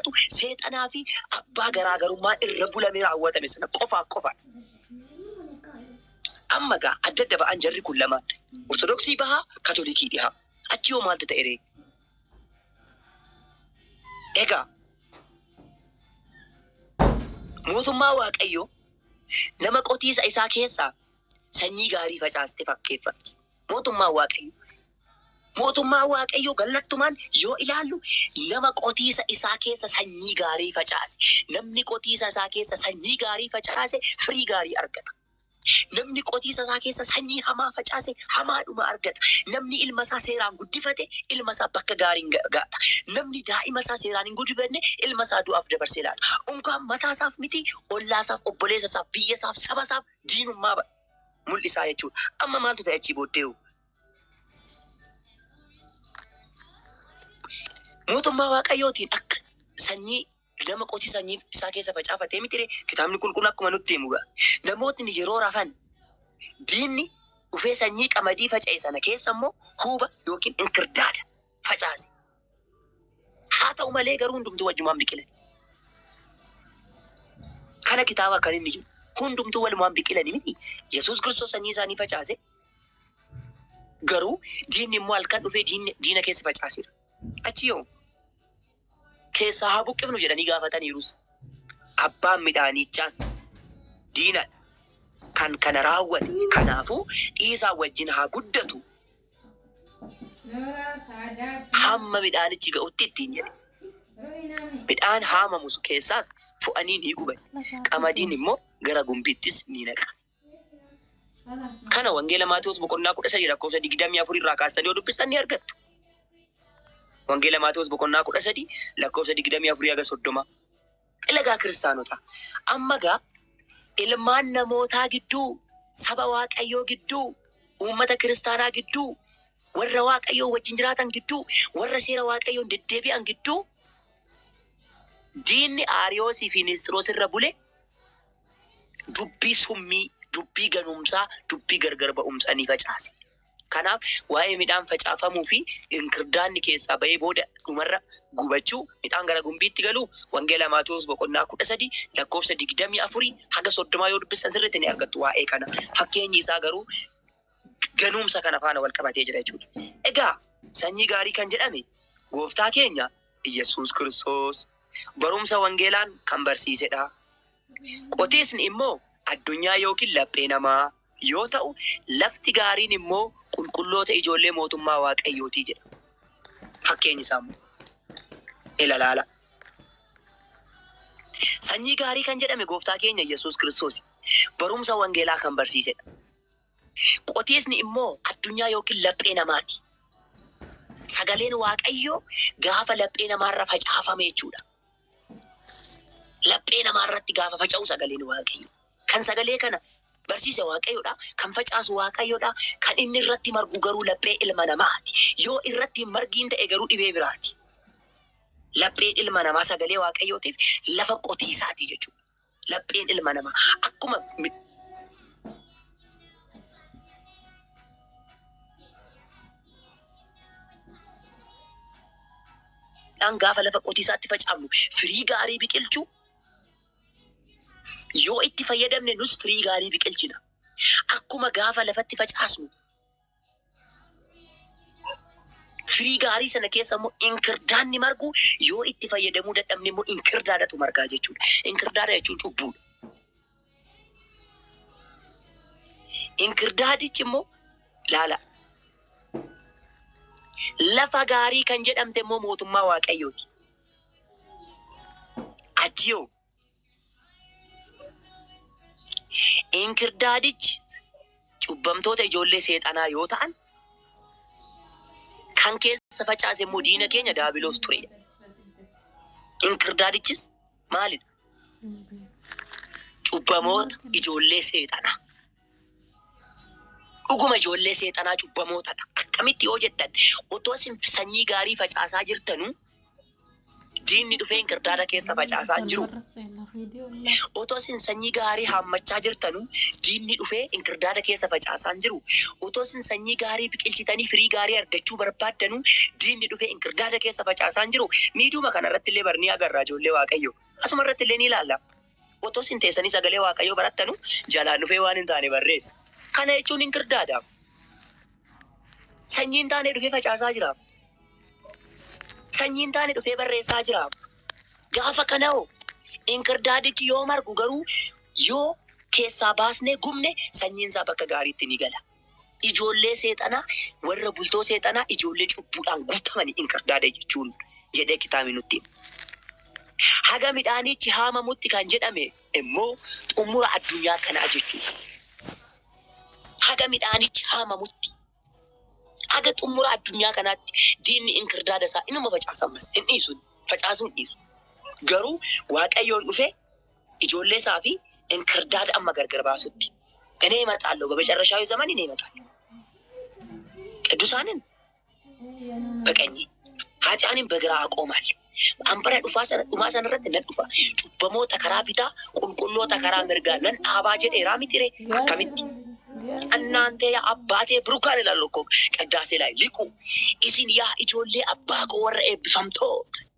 mul'atu seexanaa fi abbaa garaagarummaan irra bulamee raawwatame sana qofaaf qofaadha. Amma gaa adda adda ba'an jarri kun lamaan. Ortodoksii bahaa, Katolikii dhihaa. Achi hoo maaltu ta'e ree? Egaa mootummaa Waaqayyoo nama qotiisa isaa keessaa sanyii gaarii facaaste fakkeeffamti. Mootummaa Waaqayyoo. Mootummaa Waaqayyoo gallattumaan yoo ilaallu nama qotiisa isaa keessa sanyii gaarii facaase. Namni qotiisa isaa keessa sanyii gaarii facaase firii gaarii argata. Namni qotiisa isaa keessa sanyii hamaa facaase hamaadhuma argata. Namni ilma isaa seeraan guddifate ilma isaa bakka gaariin ga'ata. Namni daa'ima isaa seeraan hin guddifanne ilma isaa du'aaf dabarsee laata. Unkaan mataa isaaf miti, ollaa isaaf, obboleessa isaaf, biyya isaaf, saba isaaf diinummaa mul'isaa jechuudha. Amma maaltu ta'e achii booddee? Mootummaa Waaqayyootiin akka sanyii nama qotii sanyii isaa keessa facaafatee miti ree? Kitaabni qulqulluun akkuma nutti himu ga'a. Namootni yeroo rafan diinni dhufee sanyii qamadii faca'e sana keessa immoo huuba yookiin inkirdaada facaase. Haa ta'u malee garuu hundumtuu wajjumaan biqilan. Kana kitaaba kan inni jedhu hundumtuu walumaan biqilani miti. Yesuus Kiristoos sanyii isaanii facaase, garuu diinni immoo halkan dhufee diina keessa facaaseera. Achi yoo keessaa haa buqqifnu jedhanii gaafataniirus. Abbaan midhaanichaas diinadha. Kan kana raawwate. Kanaafuu dhiisaa wajjin haa guddatu. Hamma midhaanichi ga'utti ittiin jedhe. Midhaan haamamu keessaas fo'anii ni guban. Qamadiin immoo gara gumbiittis ni naqa. Kana Wangeela Maatewos boqonnaa 13 lakkoofsa 24 irraa kaastanii yoo dubbistan ni argattu. Wangeela Maatewos boqonnaa 13 lakkoofsa 24 haga 30. Ilagaa kiristaanotaa. Amma gaa ilmaan namootaa gidduu, saba Waaqayyoo gidduu, uummata kiristaanaa gidduu, warra Waaqayyoo wajjin jiraatan gidduu, warra seera Waaqayyoon deddeebi'an gidduu diinni Aariyoosii fi Nisxiroos irra bule dubbii summii, dubbii ganumsaa, dubbii gargar ba'umsaa ni facaase. Kanaaf waa'ee midhaan facaafamuu fi inkirdaanni keessaa ba'ee booda dhumarra gubachuu, midhaan gara gumbiitti galuu Wangeela Maatewos boqonnaa 13 lakkoofsa 24 haga 30 yoo dubbistan sirriitti ni argattu waa'ee kana. Fakkeenyi isaa garuu ganuumsa kana faana wal qabatee jira jechuudha. Egaa sanyii gaarii kan jedhame gooftaa keenya Iyyasuus Kiristoos barumsa wangeelaan kan barsiisedha. Qotiisni immoo addunyaa yookiin laphee namaa yoo ta'u, lafti gaariin immoo qulqulloota ijoollee mootummaa Waaqayyooti jedha. Fakkeenyi isaa immoo ilalaala. Sanyii gaarii kan jedhame gooftaa keenya Iyyasuus Kiristoos barumsa wangeelaa kan barsiisedha. Qotiisni immoo addunyaa yookiin laphee namaati. Sagaleen Waaqayyoo gaafa laphee namaarra facaafame jechuudha. Laphee namaarratti gaafa faca'u sagaleen Waaqayyoo. Kan sagalee kana barsiise Waaqayyoodha. Kan facaasu Waaqayyoodha. Kan inni irratti margu garuu laphee ilma namaati. Yoo irratti hin margiin ta'e garuu dhibee biraati. Lapheen ilma namaa sagalee Waaqayyootiif lafa qotiisaati jechuudha. Lapheen ilma namaa akkuma midhaan gaafa lafa qotiisaatti facaafnu firii gaarii biqilchuu yoo itti fayyadamne nus firii gaarii biqilchina. Akkuma gaafa lafatti facaasnu firii gaarii sana keessa immoo inkirdaanni margu, yoo itti fayyadamuu dadhabne immoo inkirdaadatu margaa jechuudha. Inkirdaada jechuun cubbuudha. Inkirdaadichi immoo laala. Lafa gaarii kan jedhamte immoo mootummaa Waaqayyooti. Achiyoo Inkirdaadichi cubbamtoota ijoollee seexanaa yoo ta'an, kan keessa facaase immoo diina keenya daabiloos ture. Inkirdaadichis maalidha? Cubbamoota ijoollee seexanaa. Dhuguma ijoollee seexanaa cubbamootadha. Akkamitti yoo jettan, otoo isin sanyii gaarii facaasaa jirtanuu Diinni dhufee inkirdaada keessa facaasaa hin jiru. Otoo isin sanyii gaarii haammachaa jirtanuu diinni dhufee inkirdaada keessa facaasaa hin jiru. Otoo isin sanyii gaarii biqilchitanii firii gaarii argachuu barbaaddanuu diinni dhufee inkirdaada keessa facaasaa hin jiru. Miidhuma kana irratti illee barnii agarra ijoollee Waaqayyo. Asuma irratti illee ni ilaalla. Otoo isin teessanii sagalee Waaqayyoo barattanu jalaan dhufee waan hin taane barreessa. Kana jechuun inkirdaada. Sanyii hin taane dhufee facaasaa jira. Sanyii hin taane dhufee barreessaa jira. Gaafa kana hoo inkirdaadichi yoo margu garuu yoo keessaa baasnee gubne sanyiin isaa bakka gaariitti ni gala. Ijoollee seexanaa warra bultoo seexanaa ijoollee cubbuudhaan guutamanii inkirdaada jechuun jedhee kitaabni nutti hima. Haga midhaanichi haamamutti kan jedhame immoo xumura addunyaa kanaa jechuudha. Haga midhaanichi haamamutti. Haga xumura addunyaa kanaatti diinni inkirdaada isaa inuma facaasa ammas hin dhiisu facaasuu hin dhiisu. Garuu Waaqayyoon dhufee ijoollee isaa fi inkirdaada amma gargar baasutti. እኔ እመጣለሁ በመጨረሻዊ ዘመን እኔ እመጣለሁ ቅዱሳንን በቀኜ ኃጢአንን በግራ አቆማለሁ። An bara dhufaa sana dhumaa sana irratti nan dhufa. Cubbamoota karaa bitaa, qulqulloota karaa mirgaa nan dhaabaa jedheeraa mitiree akkamitti? እናንተ የአባቴ ብሩካን ይላል እኮ ቅዳሴ ላይ ሊቁ። Isin yaa ijoollee abbaa koo warra eebbifamtoota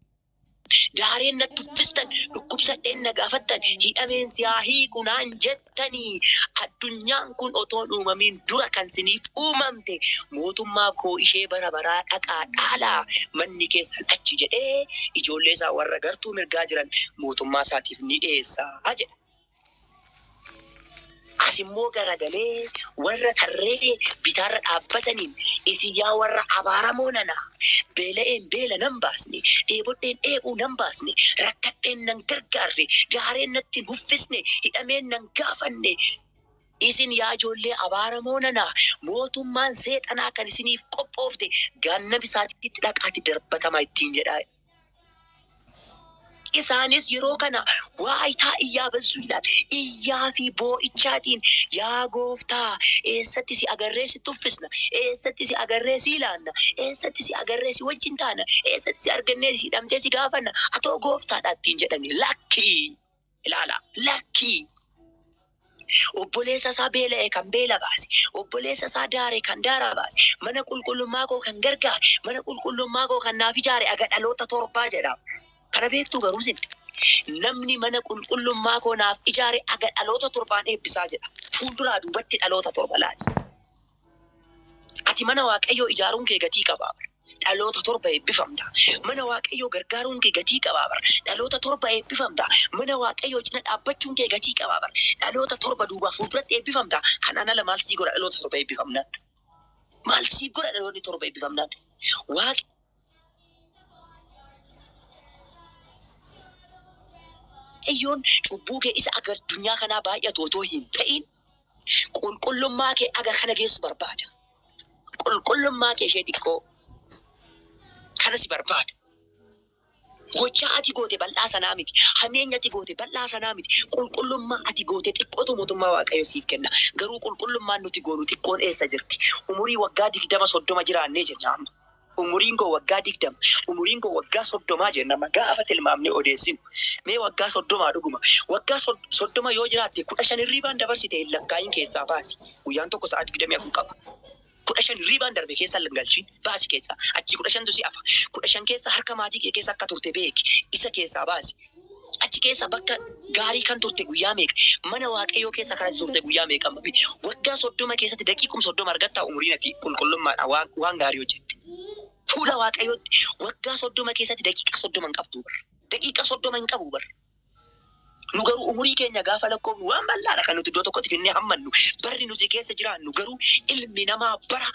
daareen natti uffistan, dhukkubsadheen na gaafattan, hidhameen si haa hiiku naan jettanii, addunyaan kun otoo hin uumamiin dura kan siniif uumamte mootummaa koo ishee bara baraa dhaqaa dhaalaa, manni keessan achi jedhee ijoollee isaa warra gartuu mirgaa jiran mootummaa isaatiif ni dhiyeessaa jedha. As immoo garagalee warra tarree bitaarra dhaabbataniin isin yaa warra abaaramoo nana, beela'een beela nan baasne, dheebodheen dheebuu nan baasne, rakkadheen nan gargaarre, gaareen natti hin uffisne, hidhameen nan gaafanne, isin yaa ijoollee abaaramoo nana, mootummaan seexanaa kan isiniif qophoofte gaannaba isaatitti dhaqaatti darbatamaa ittiin jedhaa. Isaanis yeroo kana waayitaa iyyaa bazzu ilaal. Iyyaa fi boo'ichaatiin yaa gooftaa eessatti si agarree si tuffisna, eessatti si agarree si ilaanna, eessatti si agarree si wajjin taana, eessatti si argannee si hidhamtee si gaafanna, atoo gooftaadha ittiin jedhani lakkii ilaala lakkii. Obboleessa isaa beela'e kan beela baase, obboleessa isaa daare kan daara baase, mana qulqullummaa koo kan gargaare, mana qulqullummaa koo kan naaf ijaare aga dhaloota torbaa jedha. Kana beektuu garuu isin namni mana qulqullummaa koo naaf ijaare aga dhaloota torbaan eebbisaa jedha. Fuulduraa duubatti dhaloota torba laati. Ati mana Waaqayyoo ijaaruun kee gatii qabaa bara. Dhaloota torba eebbifamta. Mana Waaqayyoo gargaaruun kee gatii qabaa bara. Dhaloota torba eebbifamta. Mana Waaqayyoo cina dhaabbachuun kee gatii qabaa bara. Dhaloota torba duubaa fuulduratti eebbifamta. Kanaan ala maal sii godha dhaloota torba eebbifamnaan? Maal sii godha dhaloonni torba eebbifamnaan? Waaqayyoon cubbuu kee isa aga addunyaa kanaa baay'atu otoo hin ta'in qulqullummaa kee aga kana geessu barbaada. Qulqullummaa kee ishee xiqqoo kana si barbaada. Gochaa ati goote bal'aa sanaa miti. Hameenya ati goote bal'aa sanaa miti. Qulqullummaa ati goote xiqqootu mootummaa Waaqayyoo siif kenna. Garuu qulqullummaan nuti goonu xiqqoon eessa jirti? Umurii waggaa 20 30 jiraannee jenna amma. Umuriin koo waggaa 20, umuriin koo waggaa 30 jenna amma gaafa tilmaamnee odeessinu. Mee waggaa 30 dhuguma. Waggaa 30 yoo jiraatte 15 hirriibaan dabarsite hin lakkaayin keessaa baasi. Guyyaan tokko sa'a 24 qaba. 15 hirriibaan darbe keessa hin galchin baasi keessaa. Achi 15tu si hafa. 15 keessa harka maatii kee keessa akka turte beeki. Isa keessaa baasi. Achi keessa bakka gaarii kan turte guyyaa meeqa? Mana Waaqayyoo keessa kan turte guyyaa meeqa? Waggaa 30 keessatti daqiiqum 30 argattaa umuriin ati qulqullummaadhaan waan gaarii hojjette. Fuula Waaqayyootti waggaa 30 keessatti daqiiqa 30 hin qabdu bar. Daqiiqa 30 hin qabu bar. Nu garuu umurii keenya gaafa lakkoofnu waan bal'aadha kan nuti iddoo tokkotti finnee hammannu. Barri nuti keessa jiraannu garuu ilmi namaa bara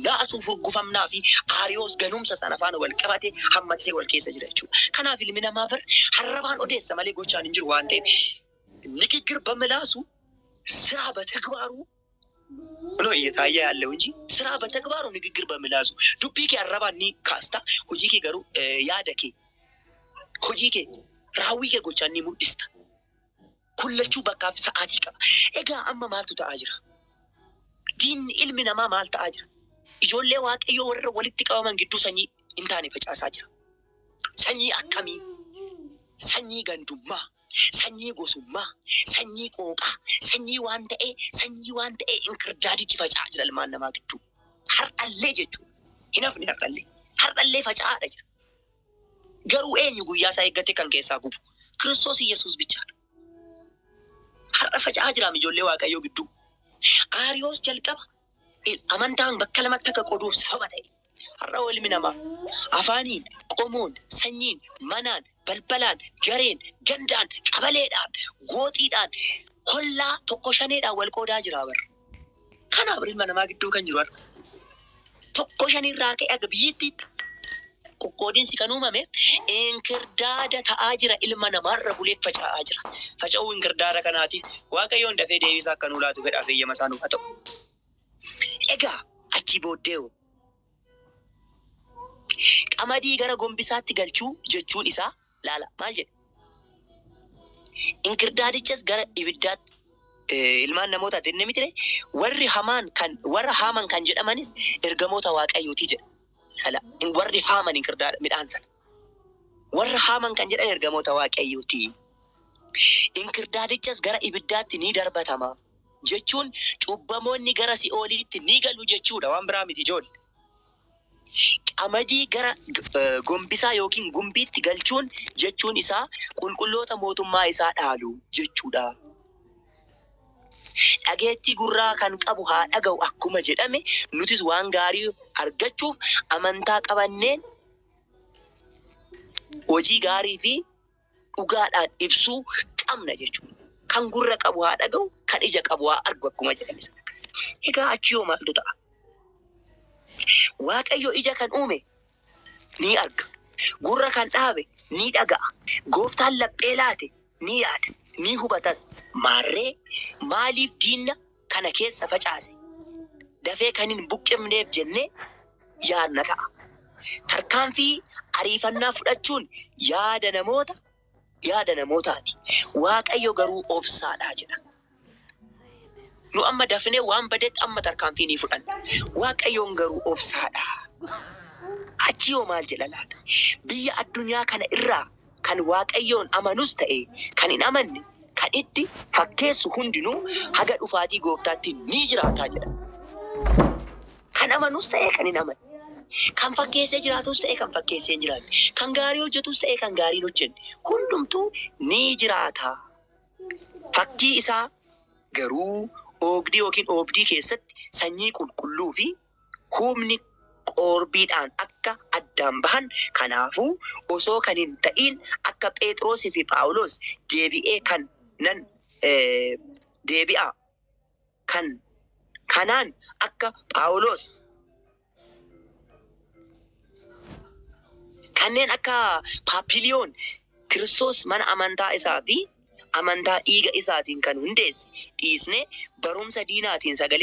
naasuu furgufamnaa fi aariyoos ganumsa sana faana wal qabate hammatee wal keessa jira jechuudha. Kanaaf ilmi namaa bar harrabaan odeessa malee gochaan hin jiru waan ta'eef ንግግር በምላሱ ስራ በተግባሩ ነው እየታየ ያለው እንጂ ስራ በተግባሩ ንግግር በምላሱ dubbii kee arrabaan ni kaasta, hojii kee garuu yaada kee hojii kee raawwii kee gochaan ni mul'ista. Kullachuu bakkaaf sa'aatii qaba. Egaa amma maaltu ta'aa jira? Diinni ilmi namaa maal ta'aa jira? Ijoollee Waaqayyoo warra walitti qabaman gidduu sanyii hin taane facaasaa jira. Sanyii akkamii? Sanyii gandummaa, sanyii gosummaa, sanyii qooqaa, sanyii waan ta'ee, sanyii waan ta'ee inkirdaadichi faca'aa jira ilmaan namaa gidduu. Har'allee jechuudha. Hin hafne har'allee. Har'allee faca'aadha jira. Garuu eenyu guyyaa isaa eeggate kan keessaa gubu? Kiristoos Yesuus bichaadha. Har'a faca'aa jiraam ijoollee Waaqayyoo gidduu. Aariyoos jalqaba amantaan bakka lamatti akka qoduuf sababa ta'e. Har'a ilmi namaa afaaniin, qomoon, sanyiin, manaan, balbalaan, gareen, gandaan, qabaleedhaan, gooxiidhaan, hollaa tokko shaneedhaan wal qoodaa jira bara. Kanaaf ilma namaa gidduu kan jiru har'a. Tokko shanirraa ka'e aga biyyittiitti qoqqoodinsi kan uumame inkirdaada ta'aa jira ilma namaarra bulee faca'aa jira. Faca'uu inkirdaada kanaatiif Waaqayyoon dafee deebisaa akka nuu laatu fedhaaf eeyyama isaa nuuf haa ta'u. Egaa achii booddee hoo? Qamadii gara gombisaatti galchuu jechuun isaa laala maal jedhe? Inkirdaadichas gara ibiddaatti ilmaan namootaati inni miti warri hamaan kan warra haaman kan jedhamanis ergamoota Waaqayyooti jedha. Laala warri haaman inkirdaada midhaan sana. Warra haaman kan jedhan ergamoota Waaqayyooti. Inkirdaadichas gara ibiddaatti ni darbatama jechuun cubbamoonni gara si'ooliitti ni galu jechuudha waan biraa miti ijoollee. Qamadii gara gombisaa yookiin gumbiitti galchuun jechuun isaa qulqulloota mootummaa isaa dhaalu jechuudha. Dhageettii gurraa kan qabu haa dhaga'u akkuma jedhame nutis waan gaarii argachuuf amantaa qabanneen hojii gaarii fi dhugaadhaan ibsuu qabna jechuudha. Kan gurra qabu haa dhaga'u, kan ija qabu haa argu akkuma jedhame sana. Egaa achi yoo maaltu ta'a? Waaqayyo ija kan uume ni arga. Gurra kan dhaabe ni dhaga'a. Gooftaan laphee laate ni yaada, ni hubatas. Maarree maaliif diinna kana keessa facaase? Dafee kan hin buqqifneef jennee yaadna ta'a. Tarkaanfii ariifannaa fudhachuun yaada namoota yaada namootaati. Waaqayyo garuu obsaadha jedha. Nu amma dafnee waan badetti amma tarkaanfii ni fudhanna. Waaqayyoon garuu obsaadha. Achi yoo maal jedha laata? Biyya addunyaa kana irraa kan Waaqayyoon amanus ta'e kan hin amanne kan itti fakkeessu hundinuu haga dhufaatii gooftaatti ni jiraataa jedha. Kan amanus ta'e kan hin amanne. Kan fakkeessee jiraatus ta'e kan fakkeessee hin jiraanne. Kan gaarii hojjetus ta'e kan gaarii hin hojjenne. Hundumtuu ni jiraata. Fakkii isaa garuu oogdii yookiin oobdii keessatti sanyii qulqulluu fi humni qoorbiidhaan akka addaan bahan kanaafuu osoo kan hin ta'iin akka Phexrosii fi Phaawulos deebi'ee kan nan deebi'a kan kanaan akka Phaawulos kanneen akka Paapiliyoon Kiristoos mana amantaa isaa fi amantaa dhiiga isaatiin kan hundeesse dhiisnee barumsa diinaatiin sagalee